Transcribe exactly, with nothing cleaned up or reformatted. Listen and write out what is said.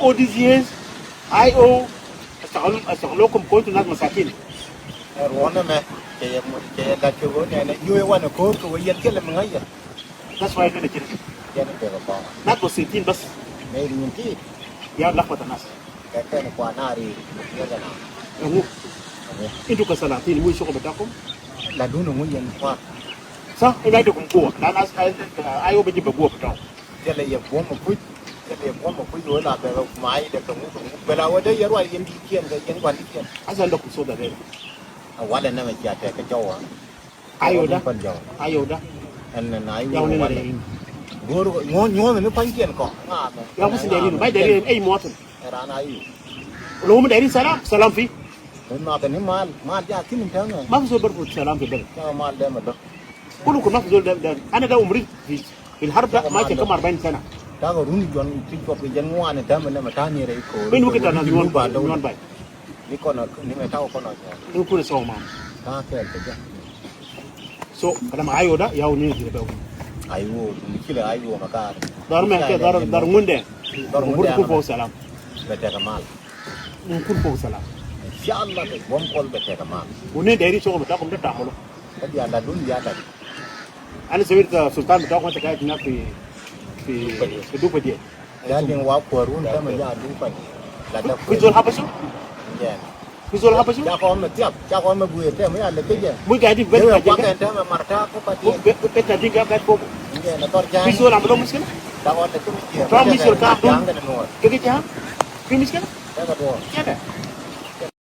all these years, I O, أشتغل، أشتغلوكم كنتوا ناس مساكين. Ruɔ̱n ɛmɛ cɛ yɛ, cɛ yɛ gat kɛ ɣöö nɛnɛ yio̱o̱ ɛ wanɛ ko̱o̱r kɛ ɣöö yɛn thilɛ mi ŋäc yɛ. That's why kɛnɛ cin. Yɛn bɛ kɛ kɔn. Nat bä sittin bas. Nɛ rin ti. Ya lakwat anas. Kɛ kɛn kua na ri. Yɛ kɛ na. Ɛŋu. Intu ka salatin mu shoko batakum. La dun ŋu yɛn kua. Sa ina ita kum kuwa. La nas, I O bɛ ji̱ bɛ guwa bataw. Thilɛ yɛ buɔ̱m ɛ kuc. Thilɛ yɛ buɔ̱m ɛ kuc ɣöö la bɛ kɛ kumay dɛ kɛ ŋu kɛ ŋu. Bɛ la wä dee yɛ ruac yɛn di̱t kiɛn kɛ yɛn gua̱n di̱t kiɛn. Asa ndɔ kum soda dee. A walɛ nɛmɛ cia tɛk kɛ jɔw a. Ayodä. Ayodä. Ɛn nɛ na iwu. Go̱o̱r nyuɔ̱n nyuɔ̱n ni pa̱nykiɛn kɔ. Ŋa mɛ. Ya musi dɛrin, bay dɛrin, ey muwatin. Ɛ ran a iwu. Lo mi dɛrin salam, salam fi. Ni ma kɛ ni mal, mal ja kin ni tɛŋɛ. Ma fi zol barfud salam fi bel. Tɛŋɛ mal dɛmɛ dɔ. Kulu kun ma fi zol dɛm, dɛm. Ana da umri fi, fi harb da ma cɛ kam arbain sana. Ta̱a̱ kɛ run juɔn ti cuɔp kɛ jɛn ŋuan ni täämɛ nɛmɛ ta̱a̱ ni rɛy ko̱o̱r. Min wä kɛ ta̱a̱ nath nyuɔn ba̱a̱ dɔ̱ŋ. Nyuɔn ba̱a̱. Ni kɔn ni mɛ ta̱a̱ kɔn ɔ nyuɔn. Ni kun sɔw mam. Ta̱a̱ kɛɛl kɛ jɛ. So, kɛ dam ayo da, yaw ni jɛ bɛ wä. Ayo, ni ci lɛ ayo ma kaar. Dhɔr mɛ kɛ dhɔr, dhɔr ŋundɛ. Dhɔr ŋundɛ. Kun fok salam. Bɛ tɛkɛ mal. Kun fok salam. Inshallah kɛ buɔm kɔl bɛ tɛkɛ mal. Kun ni dɛri cɔk bɛ ta̱a̱ kum dee ta̱a̱ mɔlɔ. Kä diaal la dun diaal la. Ani sewit ka sultan bita kɔn tɛ ka tina fi, fi, fi dupa diɛ. Ya liŋ wa kuarun tɛ ma ya dupa diɛ. La da. Fi zol habasu? Yeah. Fi zol habasu? Ca kɔn mɛ tiap, ca kɔn mɛ buye tɛ ma ya le kejɛ. Mu ga di bɛ ka jɛ. Tɛ ma marta ko pa diɛ. Bɛ ta dinga ka ko. Yeah, na tor jan. Fi zol amlo muskila? Ta kɔn le kemi jɛ. Tɔ muskila ka dun. Kɛ kɛ jɛ. Fi muskila? Tɛ ka dun. Kɛ dɛ.